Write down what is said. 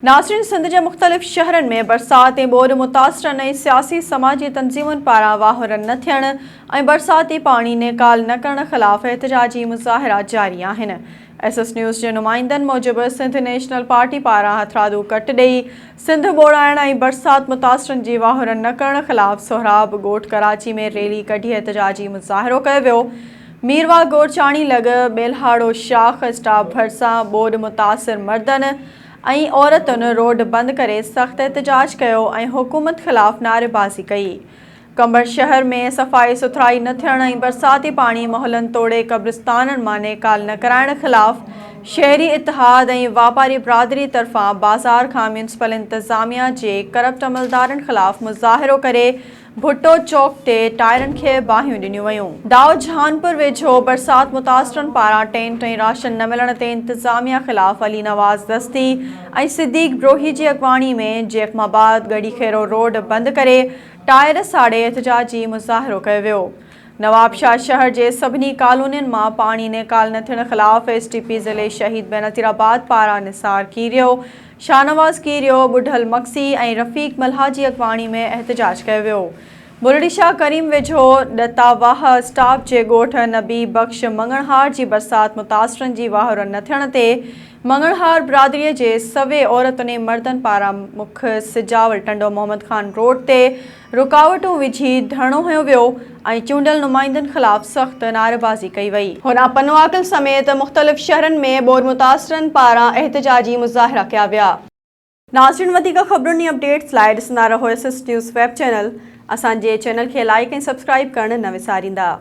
ناظرين سنڌ جي مختلف شهرن ۾ برسات ۽ ٻوڏ متاثرن ۽ سياسي سماجي تنظيمن پاران واهرن نه ٿيڻ ۽ برساتي پاڻي نيڪال نه ڪرڻ خلاف احتجاجي مظاهرا جاري آهن. ايس ايس نيوز جي نمائندن موجب سنڌ نيشنل پارٽي پاران هٿرادو ڪٽ ڏئي سنڌ ٻوڙائڻ ۽ برسات متاثرن جي واهرن نه ڪرڻ خلاف سهراب ڳوٺ ڪراچي ۾ ريلي ڪڍي احتجاجي مظاهرو ڪيو ويو. ميرواهه گورچاڻي لڳ ٻيلهاڙو شاخ اسٽاپ ڀرسان ٻوڏ متاثر مردن ۽ عورتن روڊ بند ڪري سخت احتجاج ڪيو ۽ حڪومت خلاف نعريبازي ڪئي. قمبر شهر ۾ صفائي سٿرائي نه ٿيڻ ۽ برساتي پاڻي محلن توڙي قبرستانن مان نيڪال نه ڪرائڻ خلاف شهري اتحاد ۽ واپاري برادري طرفان بازار کان ميونسپل انتظاميا جي ڪرپٽ عملدارن خلاف مظاهرو ڪري ڀٽو چوڪ تي ٽائرن کي باهيون ڏنيون ويون. دائو جهانپور ويجهو برسات متاثرن پاران ٽينٽ ۽ راشن نه ملڻ تي انتظاميا خلاف علي نواز دستي ۽ صديق بروهي جي اڳواڻي ۾ جيڪم آباد ڳڙهي خيرو روڊ بند ڪري ٽائر ساڙي احتجاجي مظاهرو ڪيو ويو. نوابشاهه شهر جي سڀني ڪالونين مان پاڻي نيڪال نه ٿيڻ خلاف ايس ٽي پي ضلعي شهيد بينظير آباد پاران نثار کيريو، شاهنواز کيريو، ٻڍل مگسي ۽ رفيق ملاح جي اڳواڻي ۾ احتجاج ڪيو ويو. بلڙي شاهه ڪريم ويجهو ڏتا واهه اسٽاپ جي ڳوٺ نبي بخش مڱڻهار جي برسات متاثرن جي واهر نه ٿيڻ تي مڱڻهار برادري جي سوين عورتن ۽ مردن پاران مک سجاول ٽنڊو محمد خان روڊ تي رڪاوٽون وجهي ڌرڻو هنيو ويو ۽ چونڊيل نمائندن خلاف سخت نعريبازي ڪئي وئي. هوڏانهن پنوعاقل سميت مختلف شهرن ۾ ٻوڏ متاثرن پاران احتجاجي مظاهرا ڪيا ويا. ناظرين وڌيڪ خبرن ۽ اپڊيٽس لاء ڏسندا رهو S S news web channel اسان جي چينل کي لائيڪ ۽ سبسڪرائيب ڪرڻ نه وساريندا.